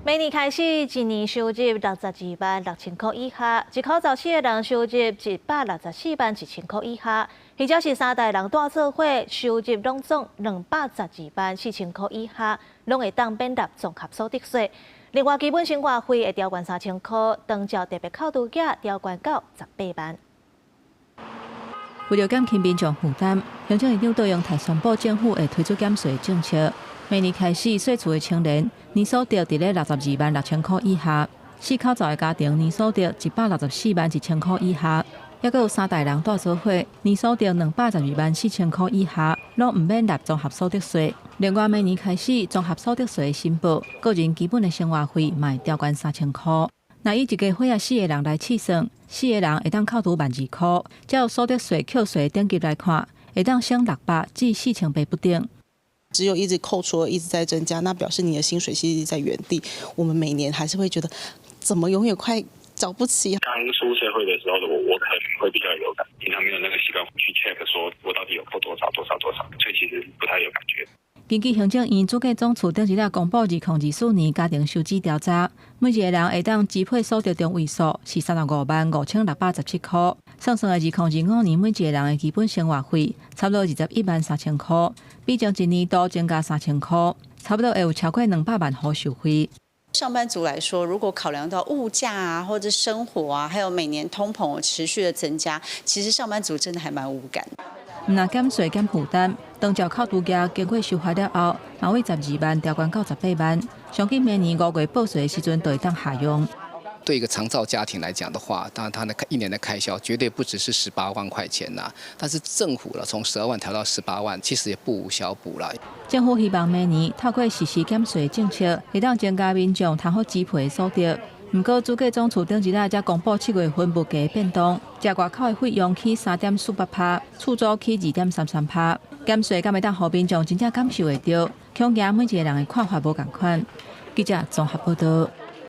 明年開始，一年收入62萬6千箍以下，一口罩四个人收入164萬1千箍以下，或者是三代人蹛做伙收入攏總212萬4千箍以下，攏會當免納綜合所得稅。另外，基本生活費會調懸3000箍，長照特別扣除額調懸到18萬。為著減輕民眾負擔，行政院長卓榮泰宣布，政府會推出減稅政策。明年開始，稅厝的青年年所得佇咧62萬6千箍以下，四口罩的家庭年所得164萬1千箍以下，抑閣有三代人蹛做伙年所得212萬4千箍以下，攏毋免納綜合所得稅。另外，明年開始，綜合所得稅申報個人基本的生活費嘛會調懸3000箍。若以一家伙仔四个人來試算，四个人會當扣除12,000箍，照所得稅扣稅等級來看，會當省600至4800不等。只有一直扣除，一直在增加，那表示你的薪水其實在原地。我們每年還是會覺得，怎麼永遠快繳不起？剛出社會的時候的我，我可能會比較有感，平常沒有那個習慣去 check，說我到底有扣多少多少多少，所以其實不太有感覺。根據行政院主計總處頂一禮公布2024年家庭收支調查，每一個人會當支配所得中位數是35萬5617箍。算算2025年每一個人的基本生活費差不多21萬3千箍，比前一年度增加三千箍，差不多會有超過200萬戶受惠。上班族來說，如果考量到物價啊，或者生活啊，還有每年通膨持續的增加，其實上班族真的還蠻無感。毋但減稅減負擔，長照扣除額經過修法了後，嘛為12萬調懸到18萬，上緊明年5月報稅的時陣就會當下用。對一個長照家庭來講的話，當然他的一年的開銷絕對不只是十八萬塊錢啦。但是政府了從12萬調到十八萬，其實也不無小補啦。政府希望明年透過實施減稅政策，會當增加民眾通好支配的所得。毋過主計總處頂一禮才公布7月份物價變動，食外口的費用起3.48%，厝租起2.33%。減稅敢會當予民眾真正感受會著？恐驚每一個人的看法無仝款。記者綜合報導。